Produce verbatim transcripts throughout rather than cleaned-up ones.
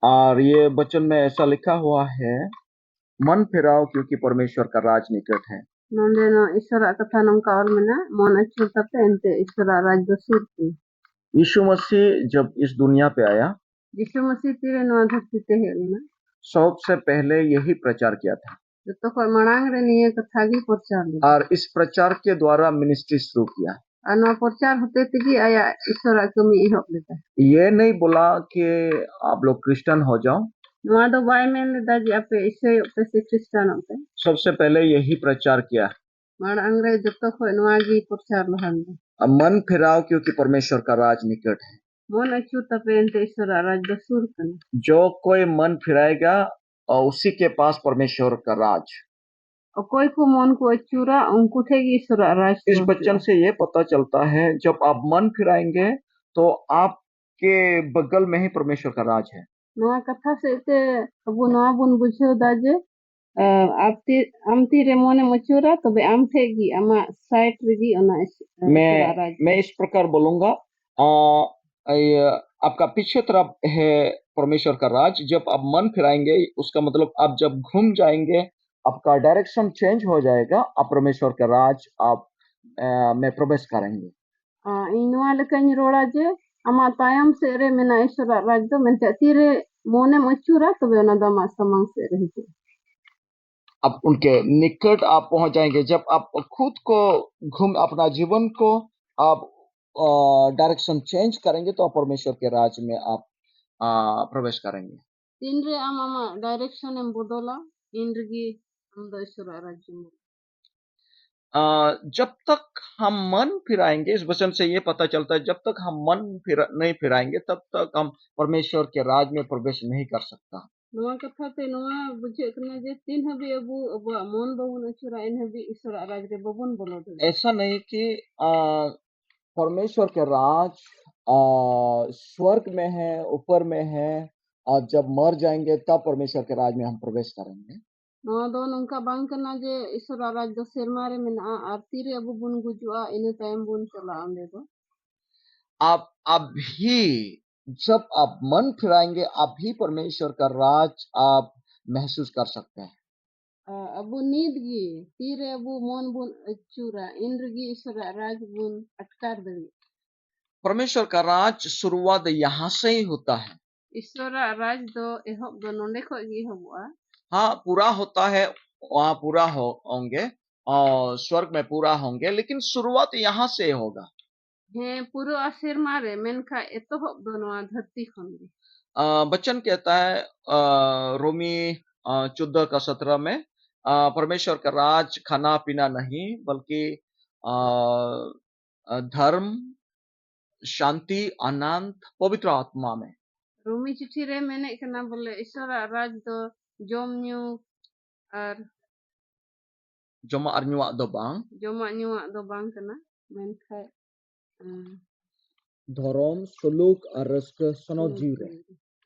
और ये वचन में ऐसा लिखा हुआ है, मन फिराओ क्योंकि परमेश्वर का राज निकट है। ᱱᱚᱰᱮ ᱱᱚᱣᱟ ᱤᱥᱚᱨᱟᱜ ᱠᱟᱛᱷᱟ ᱱᱚᱝᱠᱟ ᱚᱞ ᱢᱮᱱᱟᱜᱼᱟ, ᱢᱚᱱ ᱟᱹᱪᱩᱨ ᱛᱟᱯᱮ, ᱮᱱᱛᱮ ᱤᱥᱚᱨᱟᱜ ᱨᱟᱡᱽ ᱫᱚ ᱥᱩᱨ ᱠᱟᱱᱟ᱾ यीशु मसीह जब इस दुनिया पे आया, ᱡᱤᱥᱩ ᱢᱟᱹᱥᱤ ᱛᱤᱨᱮ ᱱᱚᱣᱟ ᱫᱷᱟᱹᱨᱛᱤ ᱛᱮ ᱦᱮᱡ ᱞᱮᱱᱟ, सबसे पहले यही प्रचार किया था। ᱡᱚᱛᱚ ᱠᱷᱚᱱ ᱢᱟᱲᱟᱝ ᱨᱮ ᱱᱤᱭᱟᱹ ᱠᱟᱛᱷᱟ ᱜᱮ ᱯᱨᱚᱪᱟᱨ ᱞᱮᱫᱟ᱾ और इस प्रचार के द्वारा मिनिस्ट्री शुरू किया। ᱟᱨ ᱱᱚᱣᱟ ᱯᱨᱚᱪᱟᱨ ᱦᱚᱛᱮ ᱛᱮᱜᱮ ᱟᱭᱟᱜ ᱤᱥᱚᱨᱟᱜ ᱠᱟᱹᱢᱤ ᱮᱦᱚᱵ ᱞᱮᱫᱟ᱾ ये नहीं बोला कि आप लोग क्रिश्चियन हो जाओ। ᱱᱚᱣᱟ ᱫᱚ ᱵᱟᱭ ᱢᱮᱱ ᱞᱮᱫᱟ ᱡᱮ ᱟᱯᱮ ᱤᱥᱟᱹᱭᱚᱜ ᱯᱮ ᱥᱮ ᱠᱷᱨᱤᱥᱴᱟᱱᱚᱜ ᱯᱮ᱾ सबसे पहले यही प्रचार किया। ᱢᱟᱲᱟᱝ ᱨᱮ ᱡᱚᱛᱚ ᱠᱷᱚᱱ ᱱᱚᱣᱟ ᱜᱮ ᱯᱨᱚᱪᱟᱨ ᱞᱟᱦᱟ ᱞᱮᱫᱟ᱾ अब मन फिराओ क्योंकि परमेश्वर का राज निकट है। ᱢᱚᱱ ᱟᱹᱪᱩᱨ ᱛᱟᱯᱮ, ᱮᱱᱛᱮ ᱤᱥᱚᱨᱟᱜ ᱨᱟᱡᱽ ᱫᱚ ᱥᱩᱨ ᱠᱟᱱᱟ᱾ जो कोई मन फिराएगा, और उसी के पास परमेश्वर का राज। ᱚᱠᱚᱭ ᱠᱚ ᱢᱚᱱ ᱠᱚ ᱟᱹᱪᱩᱨᱟ, ᱩᱱᱠᱩ ᱴᱷᱮᱱ ᱜᱮ ᱤᱥᱚᱨᱟᱜ ᱨᱟᱡᱽ ᱫᱚ ᱤᱥ ᱵᱪᱚᱱ ᱦᱤᱡᱩᱜᱼᱟ᱾ ᱥᱮ ᱭᱮ ᱯᱟᱛᱟ ᱪᱟᱞᱛᱟ ᱦᱮ, ᱡᱟᱵ ᱟᱯ ᱢᱚᱱ ᱯᱷᱤᱨᱟᱭᱮᱸᱜᱮ, ᱛᱚ ᱟᱯᱠᱮ ᱵᱚᱜᱚᱞ ᱢᱮ ᱦᱤ ᱯᱚᱨᱢᱮᱥᱣᱚᱨ ᱠᱟ ᱨᱟᱡᱽ ᱦᱮ᱾ ᱱᱚᱣᱟ ᱠᱟᱛᱷᱟ ᱥᱮᱫ ᱛᱮ ᱟᱵᱚ ᱱᱚᱣᱟ ᱵᱚᱱ ᱵᱩᱡᱷᱟᱹᱣ ᱫᱟ ᱡᱮ, ᱟᱢ ᱛᱤ, ᱟᱢ ᱛᱤᱨᱮ ᱢᱚᱱᱮᱢ ᱟᱹᱪᱩᱨᱟ, ᱛᱚᱵᱮ ᱟᱢ ᱴᱷᱮᱡ ᱜᱮ, ᱟᱢᱟᱜ ᱥᱟᱭᱤᱰ ᱨᱮᱜᱮ ᱚᱱᱟ ᱤᱥ-, ᱤᱥᱚᱨᱟᱜ ᱨᱟᱡᱽ᱾ मैं इस प्रकार बोलूंगा, आ, ये आपका पीछे तरफ है परमेश्वर का राज। जब आप मन फिराएंगे, उसका मतलब आप जब घूम जाएंगे, आपका डायरेक्शन चेंज हो जाएगा, आप परमेश्वर का राज आप, आ, में प्रवेश करेंगे। ᱟᱨ ᱤᱧ ᱱᱚᱣᱟ ᱞᱮᱠᱟᱧ ᱨᱚᱲᱟ ᱡᱮ ᱟᱢᱟᱜ ᱛᱟᱭᱚᱢ ᱥᱮᱫ ᱨᱮ ᱢᱮᱱᱟᱜ ᱤᱥᱚᱨᱟᱜ ᱨᱟᱡᱽ ᱫᱚ ᱢᱮᱱᱛᱮ ᱛᱤᱨᱮ ᱢᱚᱱᱮᱢ ᱟᱹᱪᱩᱨᱟ, ᱛᱚᱵᱮ ᱚᱱᱟ ᱫᱚ ᱟᱢᱟᱜ ᱥᱟᱢᱟᱝ ᱥᱮᱫ ᱨᱮ ᱦᱤᱡᱩᱜᱼᱟ᱾ आप उनके निकट आप पहुंच जाएंगे। जब आप खुद को घूम, अपना जीवन को आप, अ, डायरेक्शन चेंज करेंगे, तो आप परमेश्वर के राज में आप, अ, प्रवेश करेंगे। ᱛᱤᱱᱨᱮ ᱟᱢ ᱟᱢᱟᱜ ᱰᱟᱭᱨᱮᱠᱥᱚᱱ ᱮᱢ ᱵᱚᱫᱚᱞᱟ, ᱤᱱ ᱨᱮᱜᱮ ᱟᱢ ᱫᱚ ᱤᱥᱚᱨᱟᱜ ᱨᱟᱡᱽ ᱨᱮᱢ ᱵᱚᱞᱚᱜᱼᱟ᱾ अ, जब तक हम मन फिराएंगे, इस वचन से ये पता चलता है, जब तक हम मन फिरा-, नहीं फिराएंगे, तब तक हम परमेश्वर के राज में प्रवेश नहीं कर सकता। ᱱᱚᱣᱟ ᱠᱟᱛᱷᱟ ᱛᱮ ᱱᱚᱣᱟ ᱵᱩᱡᱷᱟᱹᱜ ᱠᱟᱱᱟ ᱡᱮ ᱛᱤᱱ ᱦᱟᱹᱵᱤᱡ ᱟᱵᱚ ᱟᱵᱚᱣᱟᱜ ᱢᱚᱱ ᱵᱟᱵᱚᱱ ᱟᱹᱪᱩᱨᱟ, ᱮᱱ ᱦᱟᱹᱵᱤᱡ ᱤᱥᱚᱨᱟᱜ ᱨᱟᱡᱽ ᱨᱮ ᱵᱟᱵᱚᱱ ᱵᱚᱞᱚ ᱫᱟᱲᱮᱭᱟᱜᱼᱟ᱾ ऐसा नहीं कि, अ, परमेश्वर के राज, अ, स्वर्ग में है, ऊपर में है, और जब मर जाएंगे तब परमेश्वर के राज में हम प्रवेश करेंगे। ᱱᱚᱣᱟ ᱫᱚ ᱱᱚᱝᱠᱟ ᱵᱟᱝ ᱠᱟᱱᱟ ᱡᱮ ᱤᱥᱚᱨᱟᱜ ᱨᱟᱡᱽ ᱫᱚ ᱥᱮᱨᱢᱟ ᱨᱮ ᱢᱮᱱᱟᱜᱼᱟ ᱟᱨ ᱛᱤᱨᱮ ᱟᱵᱚ ᱵᱚᱱ ᱜᱩᱡᱩᱜᱼᱟ, ᱤᱱᱟᱹ ᱛᱟᱭᱚᱢ ᱵᱚᱱ ᱪᱟᱞᱟᱜᱼᱟ ᱚᱸᱰᱮ ᱫᱚ᱾ आप अभी जब आप मन फिराएंगे, आप ही परमेश्वर का राज आप महसूस कर सकते हैं। ᱟᱵᱚ ᱱᱤᱛ ᱜᱮ ᱛᱤᱨᱮ ᱟᱵᱚ ᱢᱚᱱ ᱵᱚᱱ ᱟᱹᱪᱩᱨᱟ, ᱤᱱ ᱨᱮᱜᱮ ᱤᱥᱚᱨᱟᱜ ᱨᱟᱡᱽ ᱵᱚᱱ ᱟᱴᱠᱟᱨ ᱫᱟᱲᱮᱭᱟᱜᱼᱟ᱾ परमेश्वर का राज शुरुआत यहाँ से ही होता है। ᱤᱥᱚᱨᱟᱜ ᱨᱟᱡᱽ ᱫᱚ ᱮᱦᱚᱵ ᱫᱚ ᱱᱚᱰᱮ ᱠᱷᱚᱡ ᱜᱮ ᱮᱦᱚᱵᱚᱜᱼᱟ᱾ हाँ, पूरा होता है, वहाँ पूरा हो होंगे और स्वर्ग में पूरा होंगे, लेकिन शुरुआत यहाँ से होगा। ᱦᱮᱸ, ᱯᱩᱨᱟᱹ ᱥᱮᱨᱢᱟ ᱨᱮ, ᱢᱮᱱᱠᱷᱟᱱ ᱮᱛᱚᱦᱚᱵ ᱫᱚ ᱱᱚᱣᱟ ᱫᱷᱟᱹᱨᱛᱤ ᱠᱷᱚᱱ ᱜᱮ᱾ अ, वचन कहता है, अ, रोमी अ, चौदह का सत्रह में, अ, परमेश्वर का राज खाना पीना नहीं, बल्कि अ, अ, धर्म, शांति, आनंद, पवित्र आत्मा में। ᱨᱳᱢᱤ ᱪᱤᱴᱷᱤ ᱨᱮ ᱢᱮᱱᱮᱫ ᱠᱟᱱᱟ ᱵᱚᱞᱮ ᱤᱥᱚᱨᱟᱜ ᱨᱟᱡᱽ ᱫᱚ ᱡᱚᱢ ᱧᱩ ᱟᱨ ᱡᱚᱢᱟᱜ ᱟᱨ ᱧᱩᱣᱟᱜ ᱫᱚ ᱵᱟᱝ᱾ ᱡᱚᱢᱟᱜ ᱧᱩᱣᱟᱜ ᱫᱚ ᱵᱟᱝ ᱠᱟᱱᱟ, ᱢᱮᱱᱠᱷᱟᱡ ᱟᱸ, ᱫᱷᱚᱨᱚᱢ, ᱥᱩᱞᱩᱠ ᱟᱨ ᱨᱟᱹᱥᱠᱟᱹ ᱥᱟᱱᱟᱢ ᱡᱤᱣᱤ ᱨᱮ᱾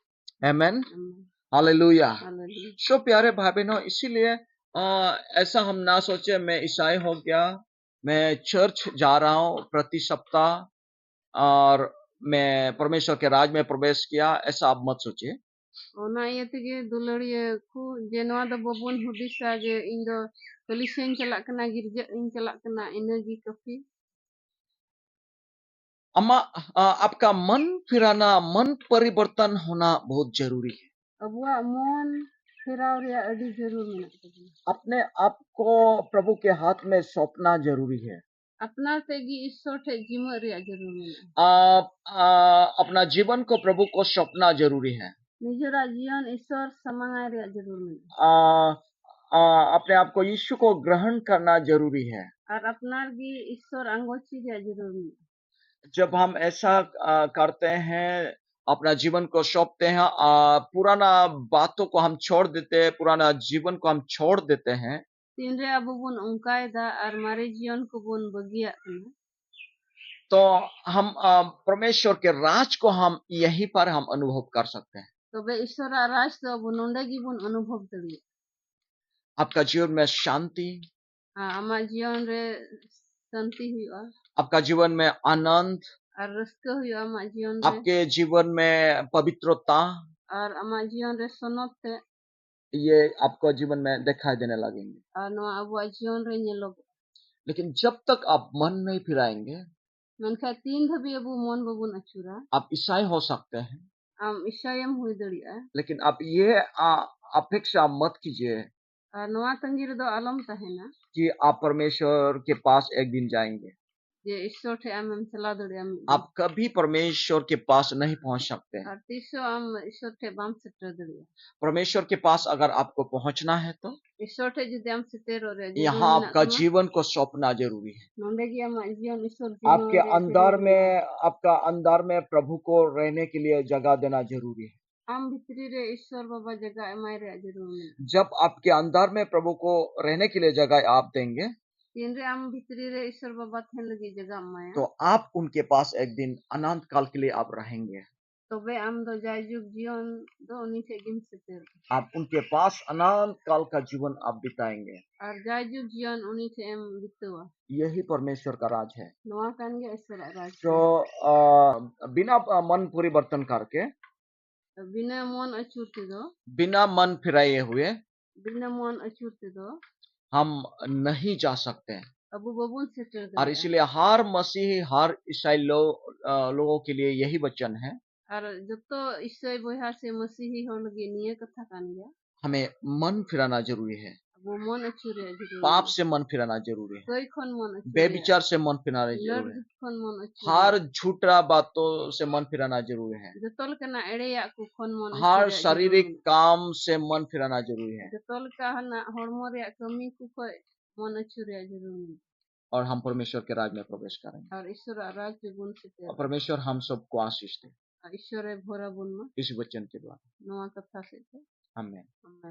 Amen. ᱟᱢᱮᱱ᱾ हालेलुया। ᱦᱟᱞᱮᱞᱩᱭᱟ᱾ So प्यारे भाई बहनों, इसीलिए अ, ऐसा हम ना सोचे मैं ईसाई हो गया, मैं चर्च जा रहा हूँ प्रति सप्ताह और मैं परमेश्वर के राज में प्रवेश किया, ऐसा आप मत सोचिए। ᱚᱱᱟ ᱤᱭᱟᱹ ᱛᱮᱜᱮ ᱫᱩᱞᱟᱹᱲᱤᱭᱟᱹ ᱠᱚ ᱡᱮ ᱱᱚᱣᱟ ᱫᱚ ᱵᱟᱵᱚᱱ ᱦᱩᱫᱤᱥᱟ ᱡᱮ ᱤᱧ ᱫᱚ ᱠᱟᱹᱞᱤᱥᱟᱹᱧ ᱪᱟᱞᱟᱜ ᱠᱟᱱᱟ, ᱜᱤᱨᱡᱟᱹ ᱤᱧ ᱪᱟᱞᱟᱜ ᱠᱟᱱᱟ, ᱤᱱᱟᱹᱜᱮ ᱠᱟᱹᱯᱷᱤ᱾ अम्मा, अ, आपका मन फिराना, मन परिवर्तन होना बहुत जरूरी है। ᱟᱵᱚᱣᱟᱜ ᱢᱚᱱ ᱯᱷᱮᱨᱟᱣ ᱨᱮᱭᱟᱜ ᱟᱹᱰᱤ ᱡᱟᱹᱨᱩᱲ ᱢᱮᱱᱟᱜ ᱛᱟᱵᱚᱱᱟ᱾ अपने आप को प्रभु के हाथ में सौंपना जरूरी है। ᱟᱯᱱᱟᱨ ᱛᱮᱜᱮ ᱤᱥᱥᱚᱨ ᱴᱷᱮᱡ ᱡᱤᱢᱟᱹᱜ ᱨᱮᱭᱟᱜ ᱡᱟᱹᱨᱩᱲ ᱢᱮᱱᱟᱜᱼᱟ᱾ आ, आ, अपना जीवन को प्रभु को सौंपना जरूरी है। ᱱᱤᱡᱮᱨᱟᱜ ᱡᱤᱭᱚᱱ ᱤᱥᱥᱚᱨ ᱥᱟᱢᱟᱝᱟᱭ ᱨᱮᱭᱟᱜ ᱡᱟᱹᱨᱩᱲ ᱢᱮᱱᱟᱜᱼᱟ᱾ आ, आ, अपने आप को यीशु को ग्रहण करना जरूरी है। ᱟᱨ ᱟᱯᱱᱟᱨ ᱜᱮ ᱤᱥᱥᱚᱨ ᱟᱸᱜᱚᱪᱤ ᱨᱮᱭᱟᱜ ᱡᱟᱹᱨᱩᱲ ᱢᱮᱱᱟᱜᱼᱟ᱾ जब हम ऐसा आ, करते हैं, अपना जीवन को सौंपते हैं, आ, पुराना बातों को हम छोड़ देते हैं, पुराना जीवन को हम छोड़ देते हैं, ᱛᱤᱱᱨᱮ ᱟᱵᱚ ᱵᱚᱱ ᱚᱱᱠᱟᱭᱮᱫᱟ ᱟᱨ ᱢᱟᱨᱮ ᱡᱤᱭᱚᱱ ᱠᱚᱵᱚᱱ ᱵᱟᱹᱜᱤᱭᱟᱜ ᱠᱟᱱᱟ, तो हम आ, परमेश्वर के राज को हम यहीं पर हम अनुभव कर सकते हैं। ᱛᱚᱵᱮ ᱤᱥᱥᱚᱨᱟᱜ ᱨᱟᱡᱽ ᱫᱚ ᱟᱵᱚ ᱱᱚᱰᱮ ᱜᱮᱵᱚᱱ ᱚᱱᱩᱵᱷᱚᱵ ᱫᱟᱲᱮᱭᱟᱜᱼᱟ᱾ आपका जीवन में शांति, ᱟ-, ᱟᱢᱟᱜ ᱡᱤᱭᱚᱱ ᱨᱮ ᱥᱟᱱᱛᱤ ᱦᱩᱭᱩᱜᱼᱟ, आपका जीवन में आनंद, ᱟᱨ ᱨᱟᱹᱥᱠᱟᱹ ᱦᱩᱭᱩᱜᱼᱟ ᱟᱢᱟᱜ ᱡᱤᱭᱚᱱ ᱨᱮ᱾ आपके जीवन में पवित्रता, ᱟᱨ ᱟᱢᱟᱜ ᱡᱤᱭᱚᱱ ᱨᱮ ᱥᱚᱱᱚᱛ ᱛᱮ᱾ ये आपको जीवन में दिखाई देने लगेंगे। ᱟᱨ ᱱᱚᱣᱟ ᱟᱵᱚᱣᱟᱜ ᱡᱤᱭᱚᱱ ᱨᱮ ᱧᱮᱞᱚᱜᱚᱜᱼᱟ᱾ लेकिन जब तक आप मन नहीं फिराएंगे, ᱢᱮᱱᱠᱷᱟᱱ ᱛᱤᱱ ᱫᱷᱟᱹᱵᱤᱡ ᱟᱵᱚ ᱢᱚᱱ ᱵᱟᱵᱚᱱ ᱟᱹᱪᱩᱨᱟ, आप ईसाई हो सकते हैं, ᱟᱢ ᱤᱥᱟᱭᱮᱢ ᱦᱩᱭ ᱫᱟᱲᱮᱭᱟᱜᱼᱟ, लेकिन आप ये आ, अपेक्षा मत कीजिए ᱟᱨ ᱱᱚᱣᱟ ᱛᱟᱺᱜᱤ ᱨᱮᱫᱚ ᱟᱞᱚᱢ ᱛᱟᱦᱮᱱᱟ कि आप परमेश्वर के पास एक दिन जाएंगे। ᱡᱮ ᱤᱥᱥᱚᱨ ᱴᱷᱮᱱ ᱟᱢᱮᱢ ᱪᱟᱞᱟᱣ ᱫᱟᱲᱮᱭᱟᱜᱼᱟ ᱢᱤᱫ ᱫᱤᱱ᱾ आप कभी परमेश्वर के पास नहीं पहुंच सकते हैं। ᱟᱨ ᱛᱤᱥ ᱦᱚᱸ ᱟᱢ ᱤᱥᱥᱚᱨ ᱴᱷᱮᱱ ᱵᱟᱢ ᱥᱮᱴᱮᱨ ᱫᱟᱲᱮᱭᱟᱜᱼᱟ᱾ परमेश्वर के पास अगर आपको पहुंचना है तो ᱤᱥᱥᱚᱨ ᱴᱷᱮᱱ ᱡᱩᱫᱤ ᱟᱢ ᱥᱮᱴᱮᱨᱚᱜ ᱨᱮᱭᱟᱜ ᱡᱟᱹᱨᱩᱲ यहाँ ᱢᱮᱱᱟᱜ आपका ᱛᱟᱢᱟ, जीवन को सौंपना जरूरी है। ᱱᱚᱰᱮ ᱜᱮ ᱟᱢᱟᱜ ᱡᱤᱭᱚᱱ ᱤᱥᱥᱚᱨ ᱡᱤᱢᱟᱹ आपके ᱨᱮᱭᱟᱜ अंदर ᱡᱟᱹᱨᱩᱲ में, ᱢᱮᱱᱟᱜᱼᱟ᱾ आपका अंदर में प्रभु को रहने के लिए जगह देना जरूरी है। ᱟᱢ ᱵᱷᱤᱛᱨᱤ ᱨᱮ ᱤᱥᱥᱚᱨ ᱵᱟᱵᱟ ᱡᱟᱭᱜᱟ ᱮᱢᱟᱭ ᱨᱮᱭᱟᱜ ᱡᱟᱹᱨᱩᱲ ᱢᱮᱱᱟᱜᱼᱟ᱾ जब आपके अंदर में प्रभु को रहने के लिए जगह आप देंगे, ᱛᱤᱱᱨᱮ ᱟᱢ ᱵᱷᱤᱛᱨᱤ ᱨᱮ ᱤᱥᱥᱚᱨ ᱵᱟᱵᱟ ᱛᱟᱦᱮᱱ ᱞᱟᱹᱜᱤᱫ ᱡᱟᱭᱜᱟ ᱮᱢᱟᱭᱟ, तो आप उनके पास एक दिन अनंत काल के लिए आप रहेंगे। ᱛᱚᱵᱮ ᱟᱢ ᱫᱚ ᱡᱟᱭᱡᱩᱜᱽ ᱡᱤᱭᱚᱱ ᱫᱚ ᱩᱱᱤ ᱴᱷᱮᱱ ᱜᱮᱢ ᱥᱮᱴᱮᱨᱚᱜᱼᱟ᱾ आप उनके पास अनंत काल का जीवन आप बिताएंगे। ᱟᱨ ᱡᱟᱭᱡᱩᱜᱽ ᱡᱤᱭᱚᱱ ᱩᱱᱤ ᱴᱷᱮᱱ ᱮᱢ ᱵᱤᱛᱟᱹᱣᱟ᱾ यही परमेश्वर का राज है। ᱱᱚᱣᱟ ᱠᱟᱱ ᱜᱮᱭᱟ ᱤᱥᱥᱚᱨᱟᱜ ᱨᱟᱡᱽ᱾ तो आ, बिना आ, मन परिवर्तन करके, ᱵᱤᱱᱟᱹ ᱢᱚᱱ ᱟᱹᱪᱩᱨ ᱛᱮᱫᱚ, बिना मन फिराए हुए ᱵᱤᱱᱟᱹ ᱢᱚᱱ ᱟᱹᱪᱩᱨ ᱛᱮᱫᱚ हम नहीं जा सकते हैं। ᱟᱵᱚ ᱵᱟᱵᱚᱱ ᱥᱮᱴᱮᱨ और ᱫᱟᱲᱮᱭᱟᱜᱼᱟ᱾ इसलिए हर मसीही, हर ईसाई लो, आ, लोगों के लिए यही वचन है। ᱟᱨ ᱡᱚᱛᱚ ᱤᱥᱟᱹᱭ ᱵᱚᱭᱦᱟ ᱥᱮ ᱢᱟᱹᱥᱤᱦᱤ ᱦᱚᱲ ᱞᱟᱹᱜᱤᱫ ᱱᱤᱭᱟᱹ ᱠᱟᱛᱷᱟ ᱠᱟᱱ ᱜᱮᱭᱟ᱾ हमें मन फिराना जरूरी है, ᱟᱵᱚ ᱢᱚᱱ ᱟᱹᱪᱩᱨ ᱨᱮᱭᱟᱜ ᱡᱟᱹᱨᱩᱲ पाप ᱢᱮᱱᱟᱜᱼᱟ᱾ से मन फिराना जरूरी है, ᱠᱟᱹᱭ ᱠᱷᱚᱱ ᱢᱚᱱ ᱟᱹᱪᱩᱨ ᱨᱮᱭᱟᱜ, व्यभिचार से मन फिराना जरूरी है, ᱞᱟᱹᱰᱨᱤ ᱠᱷᱚᱱ ᱢᱚᱱ ᱟᱹᱪᱩᱨ हर ᱨᱮᱭᱟᱜ, झूठा बातों से मन फिराना जरूरी है, ᱡᱚᱛᱚ ᱞᱮᱠᱟᱱᱟᱜ ᱮᱲᱮᱭᱟᱜ ᱠᱚ ᱠᱷᱚᱱ ᱢᱚᱱ ᱟᱹᱪᱩᱨ हर ᱨᱮᱭᱟᱜ ᱡᱟᱹᱨᱩᱲ शारीरिक ᱢᱮᱱᱟᱜᱼᱟ᱾ काम से मन फिराना जरूरी है। ᱡᱚᱛᱚ ᱞᱮᱠᱟᱱᱟᱜ ᱦᱚᱲᱢᱚ ᱨᱮᱭᱟᱜ ᱠᱟᱹᱢᱤ ᱠᱚ ᱠᱷᱚᱱ ᱢᱚᱱ ᱟᱹᱪᱩᱨ ᱨᱮᱭᱟᱜ ᱡᱟᱹᱨᱩᱲ ᱢᱮᱱᱟᱜᱼᱟ᱾ और हम परमेश्वर के राज में प्रवेश करेंगे। ᱟᱨ ᱤᱥᱥᱚᱨᱟᱜ ᱨᱟᱡᱽ ᱨᱮᱵᱚᱱ ᱥᱮᱴᱮᱨᱚᱜᱼᱟ᱾ और परमेश्वर हम सबको आशीष दे ᱟᱨ ᱤᱥᱥᱚᱨᱮ ᱵᱷᱚᱨ ᱟᱵᱚᱱ ᱢᱟ इस वचन के द्वारा। ᱱᱚᱣᱟ ᱠᱟᱛᱷᱟ ᱥᱮᱫ ᱛᱮ᱾ ᱟᱢᱮᱱ᱾ ᱟᱢᱮᱱ᱾